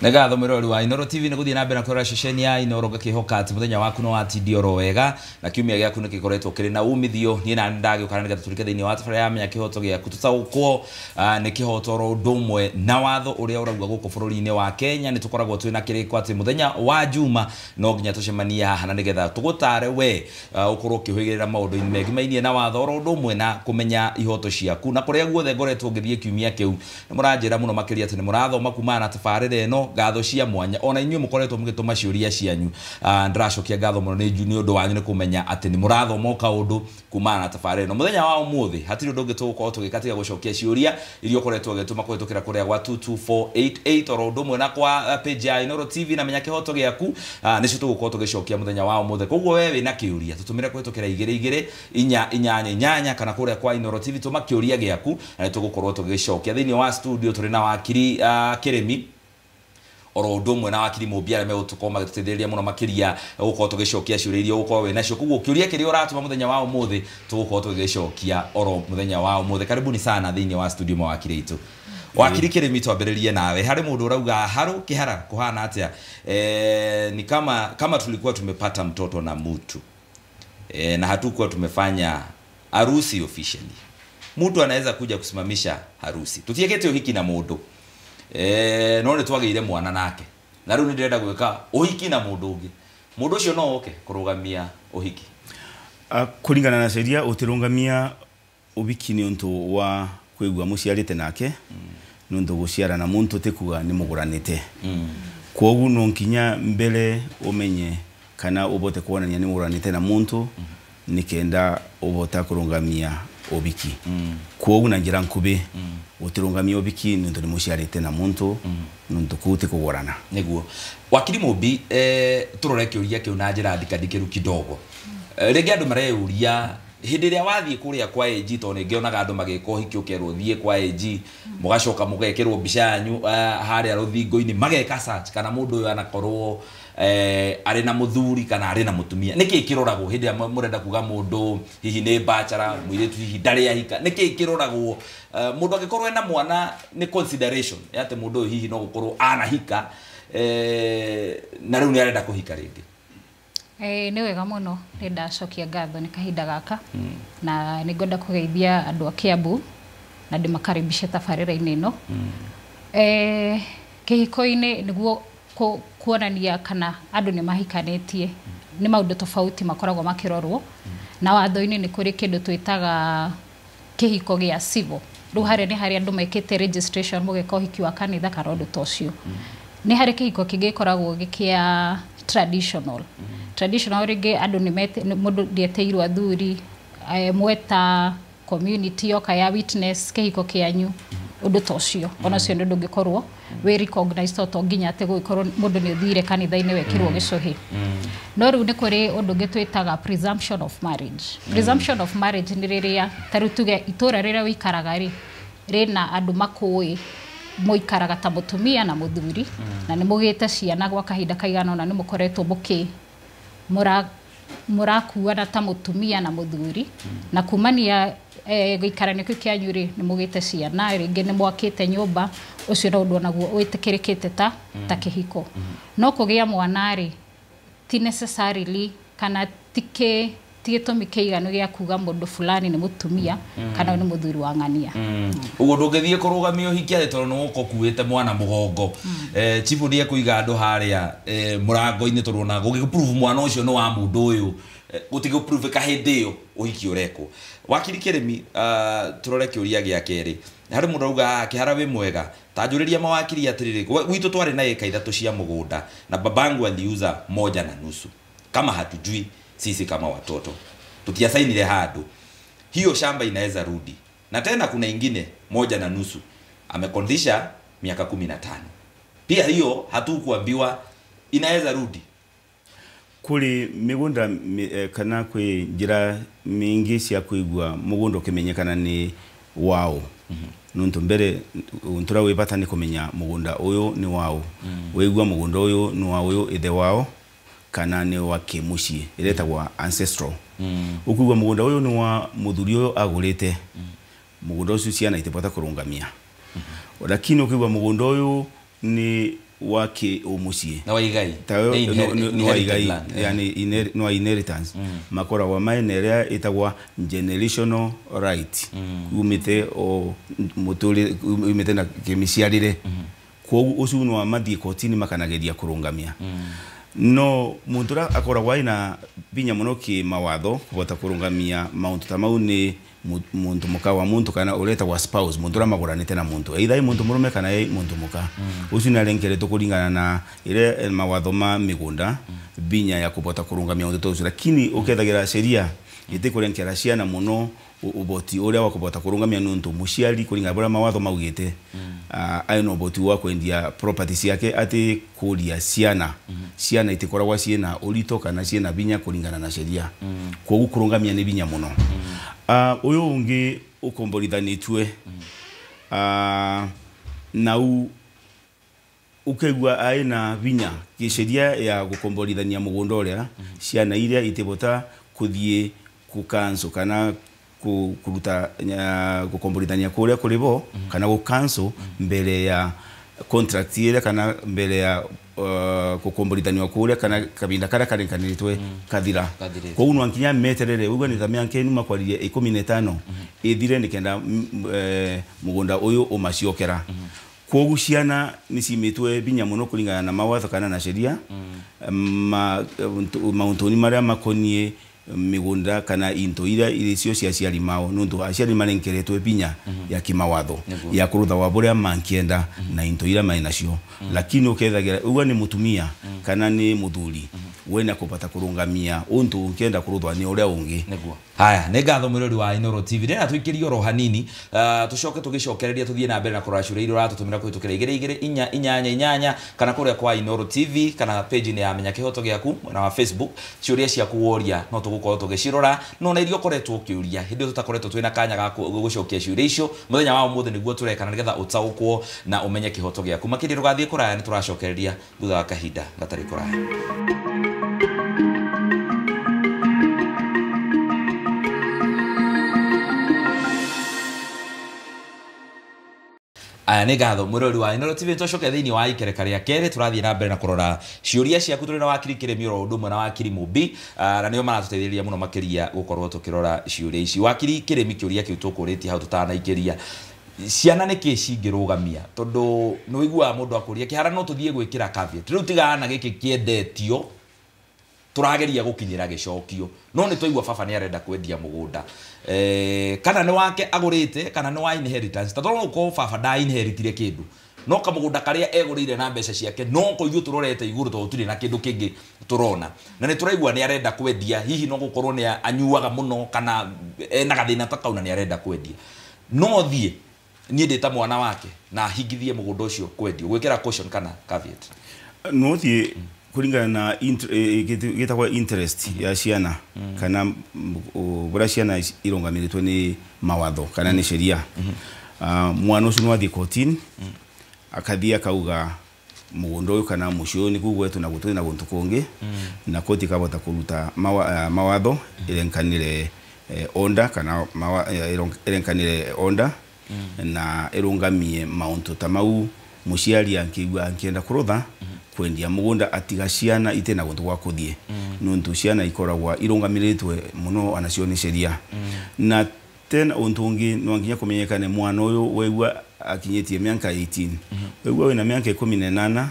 Nĩ ngatho mwĩroreri wa Inooro TV nĩ gũthiĩ na mbere na kwĩrora ceceni ya Inooro, ngakĩhoka atĩ mũthenya waku nĩ watindia oro wega na kiumia gĩaku nĩ gĩkoretwo kĩrĩ na umithio. Niĩ nani ndagĩũka nĩgetha tũrike thĩinĩ wa tabarĩra ya Menya Kĩhoto Gĩaku, tũtaũkwo nĩ kĩhoto oro ũndũ ũmwe na watho ũrĩa ũrauga gũkũ bũrũri-inĩ wa Kenya. Nĩ tũkoragwo twĩna kĩrĩko atĩ mũthenya wa Juma no nginya tũcemanie haha na nĩgetha tũgũtare we ũkorwo ũkĩhĩgĩrĩra maũndũ-inĩ megimainie na watho oro ũndũ ũmwe na kũmenya ihoto ciaku. Na kũrĩa guothe ngoretwo ngĩthiĩ kiumia kĩu nĩ mũranjĩra mũno makĩria atĩ nĩ mũrathoma kumana na tabarĩra ĩno. Ngatho cia mwanya ona inyuĩ mũkoretwo mũgĩtũma ciũria cianyu, ndĩracokia ngatho mũno nĩ ũndũ wanyu nĩ kũmenya atĩ nĩ mũrathoma o kaũndũ kumana na tabarĩra ĩno. Mũthenya wa ũmũthĩ hatirĩ ũndũ ũngĩ tũgũkorwo tũgĩka tiga gũcokia ciũria iria ũkoretwo ũgĩtũma kũhĩtũkĩra kũrĩa gwa 22488 oro ũndũ ũmwe na kwa page ya Inooro TV na Menya Kĩhoto Gĩaku, nĩcio tũgũkorwo tũgĩcokia mũthenya wa ũmũthĩ. Koguo we wĩna kĩũria tũtũmĩre kũhĩtũkĩra 2 2 4 8 8 kana kũrĩa kwa Inooro TV, tũma kĩũria gĩaku na nĩ tũgũkorwo tũgĩcokia. Thĩinĩ wa studio tũrĩ na wakiri Kĩrĩmi oro ũndũ ũmwe na wakiri Mũmbi arĩa megũtũkorwo magĩtũteithĩrĩria mũno makĩria gũkorwo tũgĩcokia ciũria iria ũgũkorwo wĩ nacio. Koguo kĩũria kĩrĩa ũratũma mũthenya wa ũmũthĩ tũgũkorwo tũgĩgĩcokia oro mũthenya wa ũmũthĩ. Karibuni sana thĩinĩ wa studio mawakiri aitũ. Wakiri Kĩrĩmi, twambĩrĩrie nawe. Harĩ mũndũ ũrauga harũ kĩhara kũhana atĩa? Ni kama tulikuwa tumepata mtoto na mtu na hatukuwa tumefanya harusi officially, mtu anaweza kuja kusimamisha harusi? Tutiekete ũhiki na mũndũ no nĩ twagĩire mwana nake na rĩu nĩ ndĩrenda gwĩka ũhiki na mũndũ ũngĩ, mũndũ ũcio no oke kũrũgamia ũhiki? Kũringana na sheria ũtĩrũngamia ũhiki nĩ ũndũ wa kwĩgua mũciarĩte nake, nĩ ũndũ gũciara na mũntũ ti kuga nĩ mũgũranĩte. Kwoguo no nginya mbere ũmenye kana ũbote kuonania nĩ mũgũranĩte na mũntũ nĩ kenda ũbota kũrũngamia ũhiki. Kwoguo na njĩra nkubĩ ũtĩrũngamia ũhiki nĩ ũndũ nĩ mũciarĩte na mũntũ, nĩ ũndũ kũu ti kũgũrana. Nĩguo wakiri Mũmbi, tũrore kĩũria kĩu na njĩra ndikandikĩru kidogo. Rĩngĩ andũ mareyũria hĩndĩ ĩrĩa wathiĩ kũrĩa kwa AG, tondũ nĩngĩonaga andũ magĩka ũhiki ũkerwo thiĩ kwa AG, mũgacoka mũgekĩrwo mbica yanyu harĩa rũthingo-inĩ, mageka search kana mũndũ ũyũ anakorwo arĩ na mũthuri kana arĩ na mũtumia. Nĩkĩĩ kĩroragwo hĩndĩ ĩrĩa mũrenda kuga mũndũ hihi nĩ bachelor, mũirĩtu hihi ndarĩ ahika? Nĩkĩĩ kĩroragwo? Mũndũ angĩkorwo ena mwana nĩ consideration ya atĩ mũndũ ũyũ hihi no gũkorwo anahika na rĩu nĩ arenda kũhika rĩngĩ. Nĩ wega mũno, nĩ ndacokia ngatho nĩ kahinda gaka na nĩ ngwenda kũgeithia andũ a Kiambu na ndĩmakaribishe tabarĩra-inĩ ĩno. Kĩhiko-inĩ nĩguo kuonania kana andũ nĩ mahikanĩtie nĩ maũndũ tofauti makoragwo makĩrorwo, na watho-inĩ nĩ kũrĩ kĩndũ twĩtaga kĩhiko gĩa civil. Rĩu harĩa nĩ harĩa andũ mekĩte registration mũgeka ũhiki wa kanitha kana ũndũ ta ũcio. Nĩ harĩ kĩhiko kĩngĩ gĩkoragwo gĩkĩa traditional. Traditional rĩngĩ andũ nĩ mũndũ ndĩetĩirwo athuri, mweta community yoka ya witness kĩhiko kĩanyu, ũndũ ta ũcio. Ona ũcio nĩ ũndũ ũngĩkorwo wĩ recognized to nginya atĩ gũgĩkorwo mũndũ nĩ ũthire kanitha-inĩ wekĩrwo gĩcũhĩ. No rĩu nĩ kũrĩ ũndũ ũngĩ twĩtaga presumption of marriage. Presumption of marriage nĩ rĩrĩa ta rĩu tuge itũra rĩrĩa ũikaraga rĩ rĩna andũ makũĩ mũikaraga ta mũtumia na mũthuri na nĩ mũgĩte ciana gwa kahinda kaigana ũna, nĩ mũkoretwo mũkĩ mũrakuana ta mũtumia na mũthuri, na kumania gũikarania kĩu kĩanyu rĩ nĩ mũgĩte ciana, rĩngĩ nĩ mwakĩte nyũmba, ũcio no ũndũ onaguo wĩtĩkĩrĩkĩte ta kĩhiko. No kũgĩa mwana rĩ ti necessarily kana ti gĩtũmi kĩiganu gĩa kuga mũndũ fulani nĩ mũtumia kana nĩ mũthuri wa ng'ania. Ũguo ndũngĩthiĩ kũrũgamia ũhiki atĩ tondũ nĩ ũgũkorwo ũkuĩte mwana mũgongo. Chifu nĩ ekũiga andũ harĩa mũrango-inĩ tondũ ona gũgĩprove mwana ũcio nĩ wa mũndũ ũyũ, gũtigũprove hĩndĩ ĩyo ũhiki ũrekwo. Wakiri Kĩrĩmi, tũrore kĩũria gĩa kerĩ. Harĩ mũndũ auga kĩhara wĩ mwega, ta njũrĩria mawakiri atĩrĩrĩ, gwitũ twarĩ na ĩka 3 cia mũgũnda na babangu aliuza 1.5, kama hatujui sisi kama watoto tutiasainire handu, hiyo shamba inaweza rudi? Na tena kuna ingine 1.5 amekondisha miaka 15, pia hiyo hatukuambiwa inaweza rudi. Kuri migunda kana kwi njira mingi cia kuigua mugunda ukimenyekana ni wao. Nuntu mbere untura wi bata ni kumenya mugunda uyu ni wao. Wigua mugunda uyu ni wa uyu ithe wao kana ni wa kimuciĩ iretagwa ancestral. Ukuigua mugunda uyu ni wa muthuri uyu agurite, mugunda ucio ciana itibota kurungamia. Lakini ukigua mugunda uyu ni wa ki umuciĩ na waigai no waigai yani no inheritance makoragwo maene ĩrĩa ĩtagwa generational right umite o muturi umite na kĩmĩciarĩre kwoguo ũcio no mathiĩ kotini makanageria kũrũngamia no muntu ũrĩa akoragwo aina binya mũno kĩmawatho kũhota kũrũngamia maũndũ ta mau nĩ muntu muka wa muntu kana uretagwa spouse muntu uria maguranite na muntu either muntu murume kana muntu muka ucio ni arenkeretwo kuringana na ire mawatho ma migunda binya ya kubota kurungamia undu ucio lakini ukethagira sheria itikurenkera ciana muno uboti uria wa kubota kurungamia nuntu muciari kuringana buria mawatho maugite aina uboti wa kwendia property ciake ati kuria ciana ciana itikoragwa ciina urito kana ciina binya kuringana na sheria koguo kurungamia ni binya muno. Uyu ungi ukomborithanitue nau ukaigua aina binya kisheria ya gukomborithania mugunda uria ciana iria itibota kuthie kukanso kana kuruta gukomborithania kuria kuribo kana gukanso mbere ya contract ira kana mbere ya gukomborithania kuria kana kabinda karia karenkanĩtwe kathira koguo no nginya meterere uguo ni ta mĩaka ĩno makwaririe 15 ithire nikenda mugunda uyu umaciokera koguo ciana ni cimitwe binya muno kuringana na mawatho kana na sheria mauntuni maria makonie migunda kana into iria iri cio cia aciari mao nundu aciari marenkeretwe binya ya kimawatho ya kurutha wa buria mankienda na into iria mai nacio lakini ukethagira uga ni mutumia kana ni muthuri we na kupata kurungamia untu ukienda kuruthwa ni uria ungi niguo. Haya ni ngatho mwirori wa Inooro TV ndĩrenda tuikĩrie oro hanini tucoke tugicokereria tuthie na mbere na kũrora ciũria iria ũratũtũmĩra kũhĩtũkĩra 2 2 4 8 8 kana kũrĩa kwa Inooro TV kana page-inĩ ya Menya Kĩhoto Gĩaku mwena wa Facebook ciũria ciaku woria no tũgũkorwo tũgĩcirora no na iria ũkoretwo ũkĩũria hĩndĩ ĩyo tũtakoretwo twĩna kanya ga gũcokia ciũria icio mũthenya wa ũmũthĩ nĩguo tũreka na nĩgetha ũtaũkwo na ũmenye kĩhoto gĩaku makĩria ndũgathiĩ kũraya nĩ tũracokereria thutha wa kahinda gatarĩ kũraya. Aya nĩ ngatho mwĩrori wa Inooro TV twacoke thĩinĩ wa ikereka rĩa kerĩ tũrathiĩ na mbere na kũrora ciũria ciaku tũrĩ na wakiri Kĩrĩmi oro ũndũ ũmwe na wakiri Mũmbi na nĩo maratũteithĩrĩria mũno makĩria gũkorwo tũkĩrora ciũria ici. Wakiri Kĩrĩmi kĩũria kĩu tũkũrĩtie hau tũtanaikĩria ciana nĩkĩ cingĩrũgamia tondũ nĩ ũiguaga mũndũ akũria kĩhara no tũthiĩ gwĩkĩra caveat rĩu tigana gĩkĩ kĩendetio tũrageria gũkinyĩra gĩcokio no nĩ twaigua baba nĩ arenda kwendia mũgũnda kana nĩ wake agũrĩte kana nĩ wa inheritance ta tondũ ũkorwo baba nda inheritire kĩndũ no kamũgũnda karĩa egũrĩire na mbeca ciake no ko ithuĩ tũrorete igũrũ tondũ tũtirĩ na kĩndũ kĩngĩ tũrona na nĩ tũraigua nĩ arenda kwendia hihi no gũkorwo nĩ anyuaga mũno kana ena gathĩna ta kau na nĩ arenda kwendia no thiĩ niĩ ndĩ ta mwana wake na hingithie mũgũnda ũcio kwendio gwĩkĩra caution kana caveat no thiĩ kuringana na gĩtagwo interest ya ciana kana buria ciana irũgamĩrĩtwo nĩ mawatho kana nĩ sheria mwana ũcio no athiĩ kotini akathiĩ akauga mũgũnda ũyũ kana mũciĩ ũyũ nĩguo gwetwo na gũtũrĩ na gũntũ kũngĩ na koti ikabota kũruta mawatho ĩrenkanĩre onda kana ĩrenkanĩre onda na ĩrũngamie maũndũ ta mau muciari ankiigua ankienda kurutha kwendia mugunda atiga ciana ite na gundu gwa kuthie nuntu ciana ikoragwa irungamiritwe muno anacio ni sheria na tena untu ungi no nginya kumenyekane mwana uyu weigua akinyitie miaka 18 weigua wina miaka 18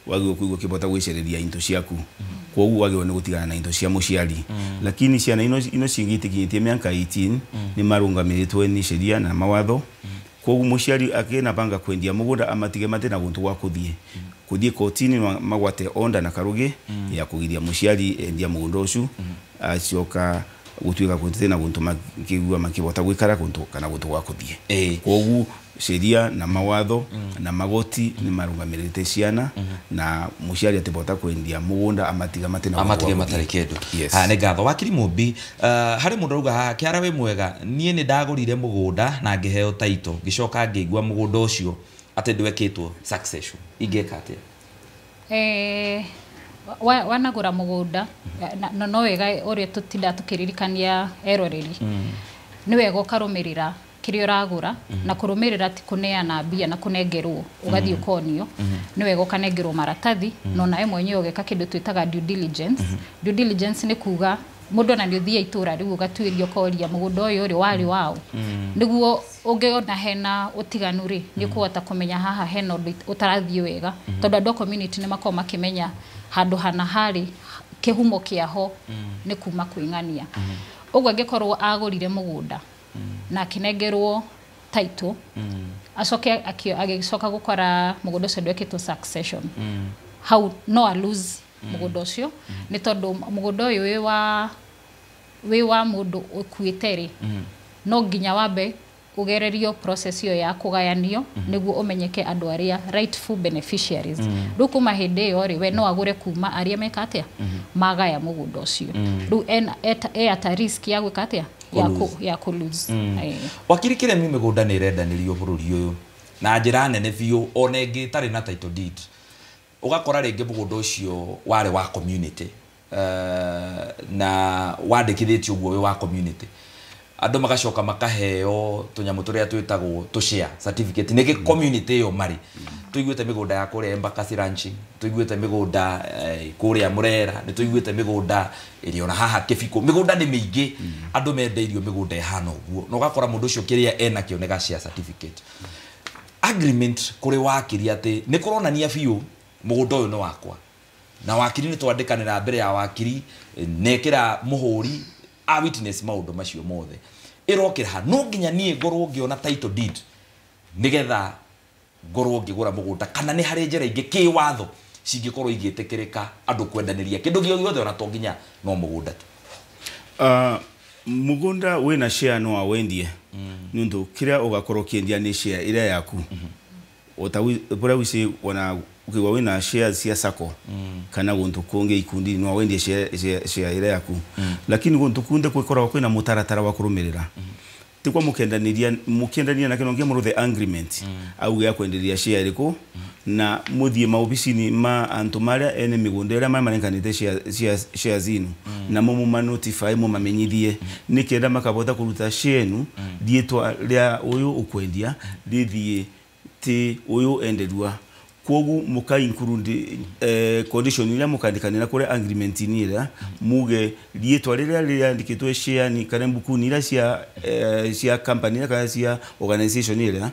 wagio kuigua kibota gwicereria into ciaku koguo wagio ni gutigana na into cia muciari lakini ciana ino cingitikinyitie miaka 18 ni marungamiritwe ni sheria na mawatho koguo muciari akina banga kwendia mugunda amatige mate na guntu gwa kuthie kuthie kotini magwate onda na karugi ya kugiria muciari endia mugunda ucio acioka gutuika kuthie na guntu makigua makibota gwikara guntu kana guntu gwa kuthie koguo sheria na mawatho na magoti ni marungamirite ciana na muciari atibota kwendia mugunda amatiga mate na amatige matari kindu. Ha ni ngatho wakiri Mumbi hari mundu auga haha Kĩara we mwega nie ni ndagurire mugunda na ngiheo taito ngicoka ngĩigua mugunda ucio ati ndwekitwo succession ingeka atia? Wanagura mugunda na no wega uria tutinda tukiririkania eroreri ni wega ukarumirira kĩrĩa ũragũra na kũrũmĩrĩra ti kũneana mbia na kũnengerwo ũgathiĩ ũkonio, nĩ wega ũkanengerwo maratathi na onawe mwenyewe ũgeka kĩndũ twĩtaga due diligence. Due diligence nĩ kuga mũndũ ona nĩ ũthiĩ itũra rĩu ũgatuĩria ũkoria mũgũnda ũyũ rĩ warĩ waũ, nĩguo ũngĩona hena ũtiganu rĩ nĩ ũkũhota kũmenya haha hena ũndũ ũtarathiĩ wega, tondũ andũ a community nĩ makoragwo makĩmenya handũ hana harĩ kĩhumo kĩaho nĩ kuma kwĩng'ania. Ũguo angĩkorwo agũrire mũgũnda na akĩnengerwo title, acoke agĩcoka gũkora mũgũnda ũcio ndwekĩtwo succession, hau no a lose mũgũnda ũcio, nĩ tondũ mũgũnda ũyũ wĩ wa mũndũ ũkuĩte rĩ, no nginya wambe ũgererio process ĩyo ya kũgayanio nĩguo ũmenyeke andũ arĩa rightful beneficiaries. Rĩu kuma hĩndĩ ĩyo rĩ, we no agũre kuma arĩa meka atĩa magaya mũgũnda ũcio. Rĩu e at a risk ya gwĩka atĩa, ya kũ lose. Wakiri Kĩremi, mĩgũnda nĩ ĩrendanĩrio bũrũri ũyũ na njĩra nene biũ, ona ĩngĩ ĩtarĩ na title deed. Ũgakora rĩngĩ mũgũnda ũcio warĩ wa community, na wandĩkithĩtio ũguo wĩ wa community, andũ magacoka makaheo tũnyamũ tũrĩa twĩtagwo tũ share certificate nĩkĩ community ĩyo marĩ. Tũiguĩte mĩgũnda ya kũrĩa Embakasi Ranching, tũiguĩte mĩgũnda kũrĩa Murera, nĩ tũiguĩte mĩgũnda ĩrĩa ona haha Kĩbiko. Mĩgũnda nĩ mĩingĩ, andũ mendeirio mĩgũnda ĩhana ũguo, na ũgakora mũndũ ũcio kĩrĩa enakĩo nĩ ga share certificate. Agreement kũrĩ wakiri atĩ nĩ kũronania biũ mũgũnda ũyũ nĩ wakwa, na wakiri nĩ twandĩkanĩra mbere ya wakiri, nekĩra mũhũri a witness maũndũ macio mothe, ĩrokĩra ha no nginya niĩ ngorwo ngĩona title deed nĩgetha ngorwo ngĩgũra mũgũnda, kana nĩ harĩ njĩra ingĩ kĩwatho cingĩkorwo igĩtĩkĩrĩka andũ kwendanĩria kĩndũ gĩothe ona to nginya no mũgũnda tu? Mũgũnda wĩna share no awendie, nĩ ũndũ kĩrĩa ũgakorwo ũkĩendia nĩ share ĩrĩa yaku. Ota bũrĩa wici ona ukiwa wĩna shares cia sacco kana gũntũ kũngĩ ikundi, no wendie share ĩrĩa yaku, lakini gũntũ kunde kwĩkoragwo kwĩna mũtaratara wa kũrũmĩrĩra. Ti kwa mũkendaniria mũkendania nake no nginya mũruthe agreement auge akwenderia share ĩrĩkũ, na mũthiĩ maobicini ma antũ marĩa ene mĩgũnda ĩrĩa mamanenganĩte share zinu, namo mũmanotify, mũmamenyithie nĩkenda makabota kũruta share ĩnu rĩtwa rĩa ũyũ ũkwendia rĩthiĩ ti ũyũ enderua. Kwoguo mũka include condition iria mũkandĩkanĩra kũrĩa agreement-inĩ ĩrĩa muge rĩtwa rĩrĩa rĩandĩkĩtwo share-ni kana mbukuni iria cia company kana cia organization ĩrĩa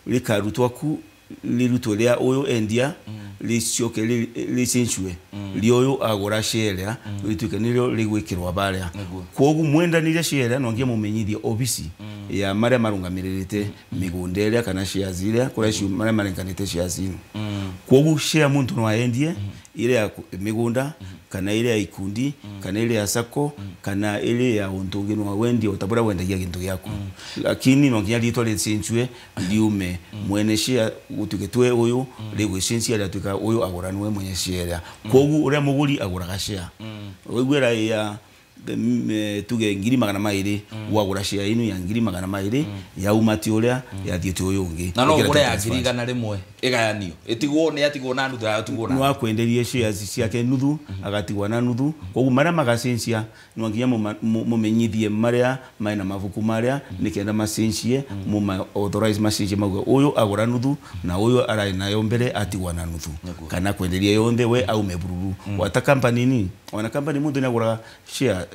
rĩkarutwo ku rĩrutwo rĩa ũyũ endia, rĩcoke rĩcenjwe rĩa ũyũ agũra share ĩrĩa, rĩtuĩke nĩrĩo rĩgwĩkĩrwo barĩa. Kwoguo mwendanĩire share ĩrĩa no nginya mũmenyithie obici ya marĩa marũgamĩrĩrĩte mĩgũnda ĩrĩa kana shares iria kũrĩa cio marĩa marenganĩte shares ino. Kwoguo share mũndũ no aendie ĩrĩa ya mĩgũnda kana ĩrĩa ya ikundi kana ĩrĩa ya sacco kana ĩrĩa ya ũndũ ũngĩ, no wendie ota bũrĩa wendagia kĩndũ gĩaku, lakini no nginya rĩtwa rĩcenjwe riume mwene share gũtuĩke twe ũyũ rĩgwĩcenjia rĩatuĩka ũyũ agũra nĩwe mwenye share ĩrĩa. Kwoguo ũrĩa mũgũri agũraga share ũiguĩra ya tuge 200,000, wagũra share ĩno ya 200,000 yauma ti ũrĩa yathiĩte ũyũ ũngĩ. Na no Ĩkĩra ũgũre ya transfer. 100,000 ĩgayanio, ĩtigwo nĩ atigwo na nuthu, atigwo na No akwenderie shares ciake nuthu, agatigwo na nuthu. Koguo marĩa magacenjia no nginya mũmenyithie marĩa mena mabuku marĩa nĩkenda macenjie, mũma authorize macenjie, mauge ũyũ agũra nuthu na ũyũ ararĩ nayo mbere atigwa na nuthu, kana kwenderia yonthe we aume bururu. Wata company ni ona company mũndũ nĩ agũraga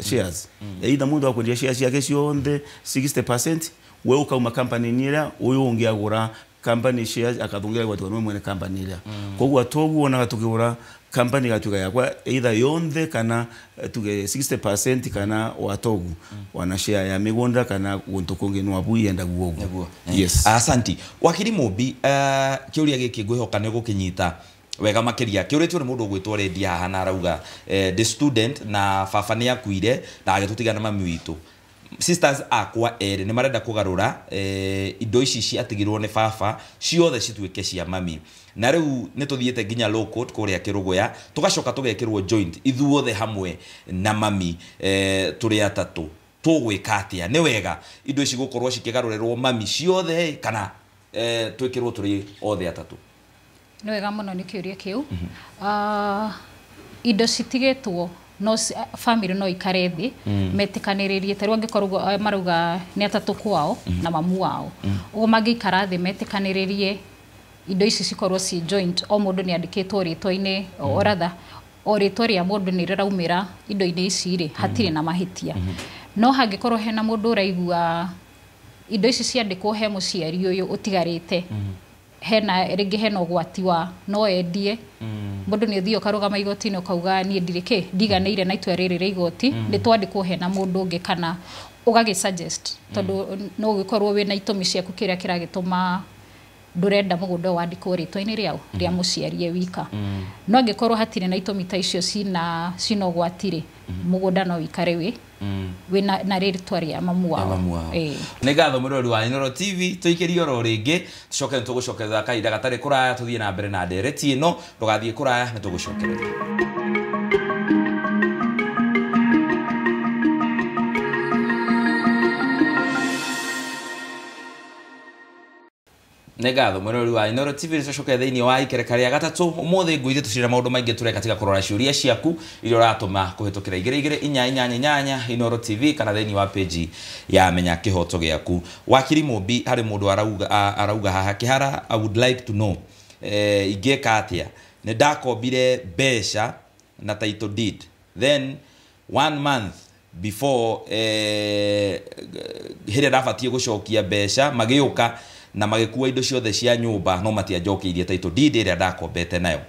shares, either mũndũ akwenderia shares ciake cionthe 60%, we ukauma company ni ĩrĩa, ũyũ ũngĩ agũra company shares akathungira gwatuka niwe mwene company ĩrĩa. Koguo toguo onaga tukĩgũra company gatuika yakwa either yonthe kana tuge 60% kana watogu wana share ya mĩgũnda kana gũntũ kũngĩ no abu yenda guoguo. Nĩguo. Yes. Asanti wakiri Mũmbi, kĩũria gĩkĩ ngwĩhoka nĩ ũgũkĩnyita wega makĩria. Kĩũrĩtio nĩ mũndũ ũgwĩtwo Rendi haha, na arauga the student na baba nĩ akuire na agĩtũtiga na mami witũ. Sisters akwa erĩ nĩ marenda kũgarũra indo ici ciatigirwo nĩ baba ciothe cituĩke cia mami, na rĩu nĩ tũthiĩte nginya law court kũrĩa Kĩrũgũya, tũgacoka tũgekĩrwo joint ithuothe hamwe na mami, tũrĩ atatũ. Tũgwĩka atĩa? Nĩ wega indo ici gũkorwo cikĩgarũrĩrwo mami ciothe kana twĩkĩrwo tũrĩ othe atatũ? Nĩ wega mũno nĩ kĩũria kĩu. Indo citigĩtwo no family no ikare thĩ metikanĩrĩrie ta rĩu angĩkorwo marauga nĩ atatũ kwao na mamu wao ũguo mangĩikara thĩ metikanĩrĩrie indo ici cikorwo ci joint o mũndũ nĩ andĩkĩtwo rĩtwa-inĩ o rather o rĩtwa rĩa mũndũ nĩ rĩraumĩra indo-inĩ ici rĩ hatirĩ na mahĩtia. No hangĩkorwo hena mũndũ ũraigua indo ici ciandĩkwo he mũciari ũyũ ũtigarĩte hena rĩngĩ hena ũgwati wa no endie mũndũ nĩ ũthiĩ ũkarũgama igoti-inĩ ũkauga niĩ ndirĩ kĩ ndiganĩire na itua rĩrĩ rĩa igoti nĩ twandĩkwo hena mũndũ ũngĩ kana ũgagĩ suggest tondũ no ũgĩkorwo wĩna itũmi ciaku kĩrĩa kĩragĩtũma ndũrenda mũgũnda wandĩkwo rĩtwa-inĩ rĩao rĩa mũciari e wika. No angĩkorwo hatirĩ na itũmi ta icio cina ũgwati rĩ mũgũnda no wĩikare wĩ wĩna na rĩtwa rĩa mamu wao. Nĩ ngatho mũrori wa Inooro TV tũikĩrie oro rĩngĩ tũcoke nĩtũgũcokerera kahinda gatarĩ kũraya tũthiĩ na mbere na ndereti ĩno ndũgathiĩ kũraya nĩtũgũcokereria. Nĩ ngatho mũrori wa Inooro TV tũcoke thĩinĩ wa ikereka rĩa gatatũ ũmũthĩ ngũithĩ tũcira maũndũ maingĩ tũreka tiga kũrora ciũria ciaku iria ũratũma kũhĩtũkĩra 2 2 8 8 Inooro TV kana thĩinĩ wa page ya Menya Kĩhoto Gĩaku. Wakiri Mumbi harĩ mũndũ arauga haha Kĩhara, I would like to know ingĩka atĩa nĩ ndakombire mbeca na title deed then 1 month before hĩrĩa ndabatiĩ gũcokia mbeca magĩũka na magĩkua indo ciothe cia nyũmba no matianjokeirie title deed ĩrĩa ndakombete nayo.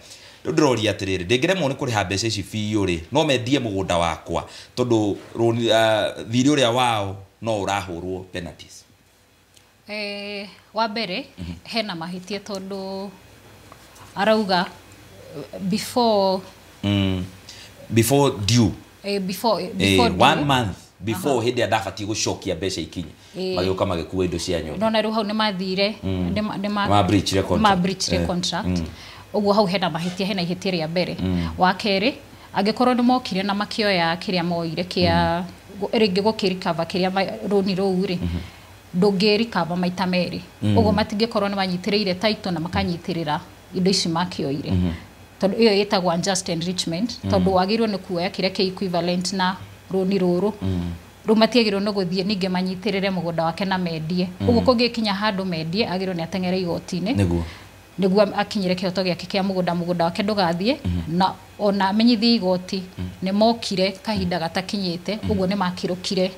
Rĩu ndĩroria atĩrĩrĩ ndĩngĩremwo nĩ kũrĩha mbeca ici biũ rĩ no mendie mũgũnda wakwa tondũ thirĩ ũrĩa wao no ũrahũrwo penalties. Wa mbere hena mahĩtia tondũ arauga before before due before due 1 month before hĩndĩ ĩrĩa ndabatiĩ gũcokia mbeca ikinye magĩũka magĩkua indo cia nyũmba. No na rĩu hau nĩ mathire nĩ ma contract ũguo hau hena mahĩtia hena ihĩtia rĩa mbere. Wa kerĩ angĩkorwo nĩ mokire na makĩoya kĩrĩa moire kĩa rĩngĩ gũkĩrikava kĩrĩa rũni rũu rĩ ndũngĩrikava maita merĩ ũguo matingĩkorwo nĩ manyitĩrĩire title na makanyitĩrĩra indo ici makĩoire tondũ ĩyo ĩtagwo unjust enrichment tondũ wagĩrĩirwo nĩ kuoya kĩrĩa kĩ equivalent na rũni rũrũ rĩu matiagĩrĩirwo nĩ gũthiĩ ningĩ manyitĩrĩre mũgũnda wake na mendie ũguo kũngĩkinya handũ mendie agĩrĩirwo nĩ ateng'ere igoti-inĩ nĩguo akinyĩre kĩhoto gĩake kĩa mũgũnda wake ndũgathiĩ na ona amenyithie igoti nĩ mokire kahinda gatakinyĩte ũguo nĩ makĩrũkire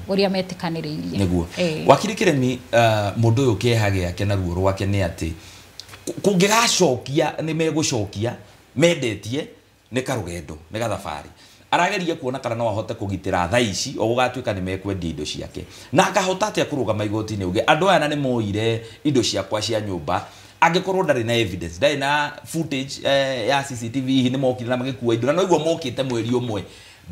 ũrĩa metĩkanĩrĩirie. Nĩguo wakiri Kĩremi mũndũ ũyũ kĩeha gĩake na ruo rwake nĩ atĩ kũngĩgacokia nĩ megũcokia mendetie nĩ karũgendo nĩ gathabarĩ arageria kuona kana no ahote kũgitĩra thaa ici o gũgatuĩka nĩ mekwendia indo ciake na akahota atĩa kũrũgama igoti-inĩ uge andũ aya na nĩ moire indo ciakwa cia nyũmba angĩkorwo ndarĩ na evidence ndarĩ na footage ya CCTV hihi nĩ mokire na magĩkua indo na noiguo mokĩte mweri ũmwe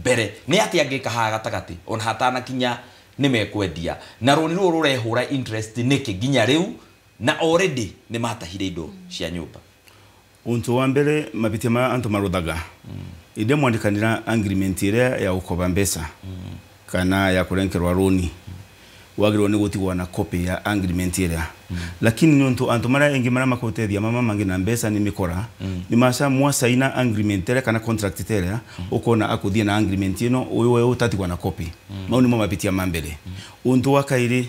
mbere nĩ atĩa angĩka haha gatagatĩ ona hatanakinya nĩ mekwendia na rũni rũrũ rũrehũra interest nĩkĩ nginya rĩu na already nĩ matahire indo cia nyũmba. Untu wa mbere mabitia ma antu maruthaga inde mwandikanira agreement ĩrĩa ya gũkoba mbeca kana ya kũrenkerwa rũni wagĩrĩirwo nĩ gũtigwo na copy ya agreement ĩrĩa lakini nĩ untu antu marĩa engĩ marĩa makũteithia mama mangĩ na mbeca nĩ mĩkora nĩ maca mwasaina agreement ĩrĩa kana contract ĩrĩa ũkona akũthiĩ na agreement ĩno ũyũ we ũtatigwo na copy mau nĩmo mabitia ma mbere. Untu wa kaĩrĩ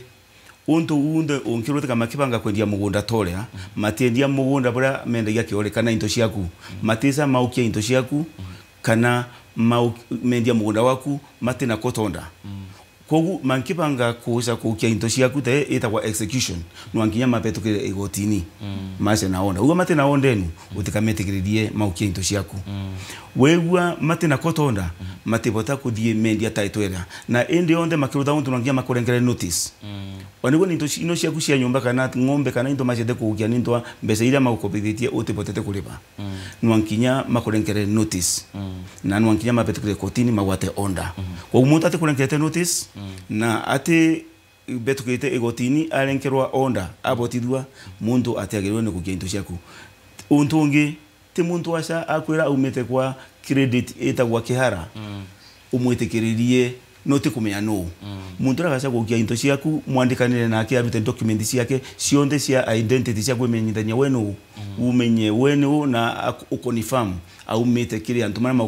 untu unde unkirutika makibanga kwendia mugunda toria matiendia mugunda buria mendagia kiore kana into ciaku matisa maukia into ciaku kana mendia mugunda waku matina kotonda kogu mankibanga kuusa kuukia into ciaku te itagwa execution no ankinya mapetukire igotini mace naona ugo matina ondenu utikametikiririe maukia into ciaku wegua matina kotonda matibota kuthie mendia title ira na indi onde makiruta untu nginya makurengere notice oniguo ni ino ciaku cia nyumba kana ng'ombe kana into macete kuukia ni into mbeca iria magukobithitie utibotete kuriba no nginya makurengere notice na no nginya mapetukire kotini magwate onda koguo muntu atikurengerete notice na ati betukite igotini arenkerwa onda abotithua muntu atiagirwo ni kukia into ciaku untu ungi ti muntu aca akwira aumite kwa credit etagwa Kĩhara umwitikiririe no ti kumenya no muntu aragaca gukia into ciaku mwandikanire nake arute document ciake cionthe cia identity cia kwimenyithania we no Umenye wene u na ukonifamu aumite kiri antu maria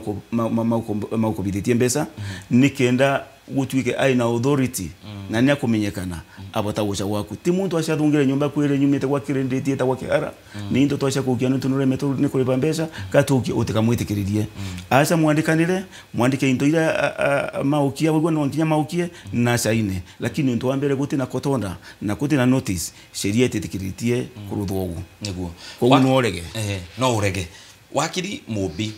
maukobithitie mbeca nikenda gutuike aina authority na ni akumenyekana abota guca gwaku ti muntu acathungire nyumba kwire nyumite gwa kirinditi eta gwa kihara ni into twaca kukia ni tunure ni kuriba mbeca katukia utikamwitikiririe aca mwandikanire mwandike into ira maukia guo no nginya maukie na caine lakini untu wa mbere guti na kotonda na guti na notice sheria ititikiritie kuruthwo ugu niguo koguo no urege no urege wakiri Mumbi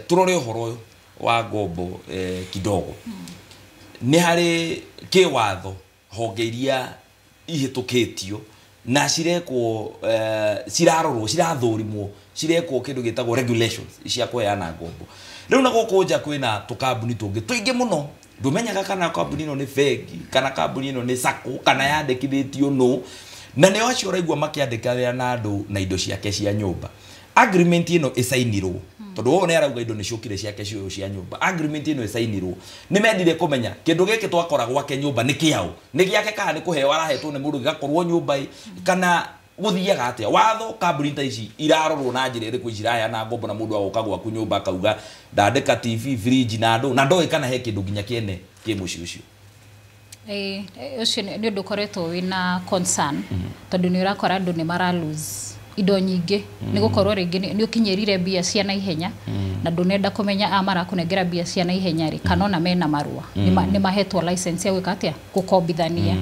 turore uhoro uyu wa ngombo kidogo nĩ harĩ kĩwatho honge iria ihĩtũkĩtio na cirekwo cirarorwo cirathũrimwo cirekwo kĩndũ gĩtagwo regulations cia kũheana ngombo rĩu na gũkũ nja kwĩna tũkambuni tũngĩ tũingĩ mũno ndũmenyaga kana kambuni ĩno nĩ bengi kana kambuni ĩno nĩ sacco kana yandĩkithĩtio nũ na nĩo acio ũraigua makĩandĩkanĩra na andũ na indo ciake cia nyũmba agreement ĩno ĩcainirwo tondu wo nĩ arauga indo nĩ ciũkire ciake cioyo cia nyũmba agreement ĩno ĩcainirwo nĩ mendire kũmenya kĩndũ gĩkĩ twakora gwake nyũmba nĩ kĩaũ nĩ gĩake kana nĩ kũheo arahetwo nĩ mũndũ gĩgakorwo nyũmba ĩ kana gũthiaga atĩa watho kambuni ta ici irarorwo na njĩra ĩrĩkũ ici iraheana ngombo na mũndũ agoka gwaku nyũmba akauga ndandĩka TV fridge na ndũ na ndoĩ kana he kĩndũ nginya kĩene kĩ mũciĩ ũcio. Ũcio nĩ ũndũ ũkoretwo wĩna concern tondũ nĩ ũrakora andũ nĩ mara lose indo nyingĩ nĩ gũkorwo rĩngĩ nĩ ũkinyĩrire mbia cia naihenya na ndũnenda kũmenya a marakũnengera mbia cia naihenya rĩ kana ona mena marũa nĩ mahetwo license ya gwĩka atĩa gũkombithania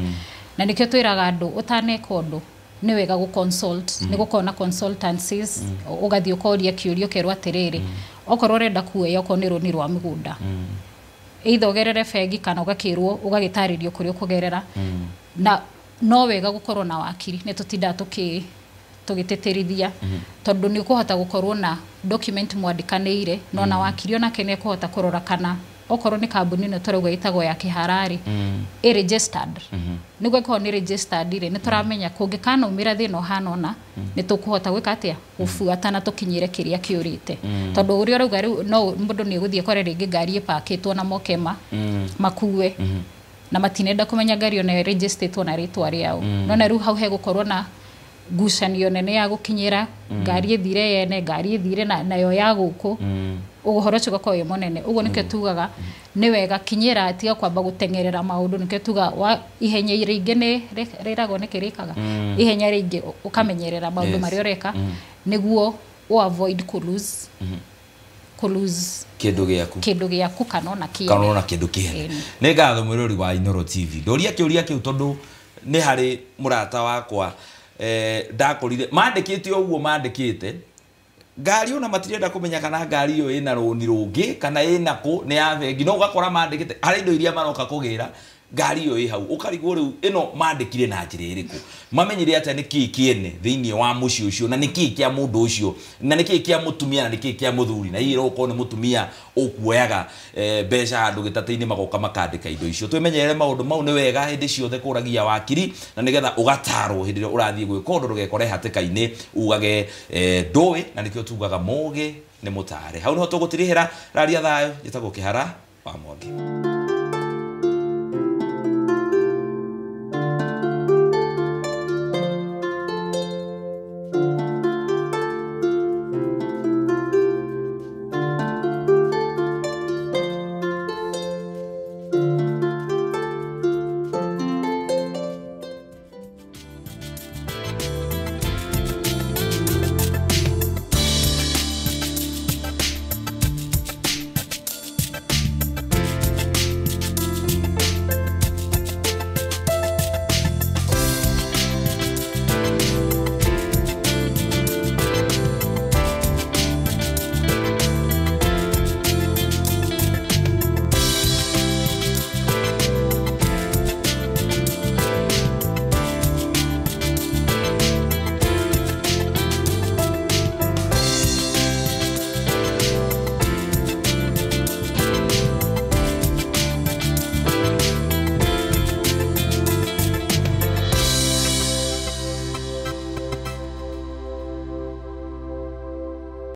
na nĩkĩo twĩraga andũ ũtaneka ũndũ nĩ wega gũ consult nĩ gũkorwo na consultancies ũgathiĩ ũkoria kĩũria ũkerwo atĩrĩrĩ okorwo ũrenda kuoya okorwo nĩ rũni rwa mĩgũnda either ũgerere bengi kana ũgakĩrwo ũgagĩtarĩrio kũrĩa ũkũgerera na no wega gũkorwo na wakiri nĩ tũtindaga tũgĩtĩtĩrithia tondũ nĩ ũkũhota gũkorwo na document mwandĩkanĩire no na wakiri onake nĩ ekũhota kũrora kana okorwo nĩ kambuni ĩno tũrauga ĩtagwo ya Kĩhara rĩ ĩ registered nĩguo ĩkorwo nĩ registered rĩ nĩ tũramenya kũngĩkanaumĩra thĩna ũhana ũna nĩ tũkũhota gwĩka atĩa gũbuata na tũkinyĩre kĩrĩa kĩũrĩte tondũ ũrĩa ũrauga rĩu no mũndũ nĩ egũthiĩ akore rĩngĩ ngari ĩpakĩtwo na moke makue na matinenda kũmenya ngari ona ĩrĩgĩstĩtwo na rĩtwa rĩao no na rĩu hau hegũkorwo na ngucanio nene ya gũkinyĩra ngari ĩthire yene ngari ĩthire nayo ya gũkũ ũhoro ũcio ũgakorwo wĩ mũnene ũguo nĩkĩo tugaga nĩ wega kinyĩra tiga kwamba gũteng'erera maũndũ nĩkĩo tugaga ihenya rĩingĩ nĩ rĩragwo nĩkĩ rĩkaga ihenya rĩingĩ ũkamenyerera maũndũ marĩa ũreka nĩguo ũ avoid kũ lose kĩndũ gĩaku kana ona kĩene kana ona kĩndũ kĩene. Nĩ ngatho mwĩrori wa Inooro TV ndoria kĩũria kĩu tondũ nĩ harĩ mũrata wakwa ndakorire mandĩkĩte ũguo mandĩkĩte ngari ona matirenda kũmenya kana ngari ĩyo ĩna rũni rũngĩ kana ĩna kũ nĩ ya bengi no ũgakora mandĩkĩte harĩ indo iria maroka kũgĩra ngari ĩyo ĩ hau ũkarigwo rĩu ĩno mandĩkire na njĩra ĩrĩkũ mamenyire atĩa nĩ kĩĩ kĩene thĩinĩ wa mũciĩ ũcio na nĩ kĩĩ kĩa mũndũ ũcio na nĩ kĩĩ kĩa mũtumia na nĩ kĩĩ kĩa mũthuri na hihi ũkorwo nĩ mũtumia ũkuoyaga mbeca handũ gĩtatĩ-inĩ magoka makandĩka indo icio twĩmenyerere maũndũ mau nĩ wega hĩndĩ ciothe kũragia wakiri na nĩgetha ũgatarwo hĩndĩ ĩrĩa ũrathiĩ gwĩka ũndũ ndũgekore hatĩka-inĩ ugage ndũĩ na nĩkĩo tugaga mũgĩ nĩ mũtare hau nĩho tũgũtirihĩra raria thayũ njĩtagwo Kĩhara wa Mwangi.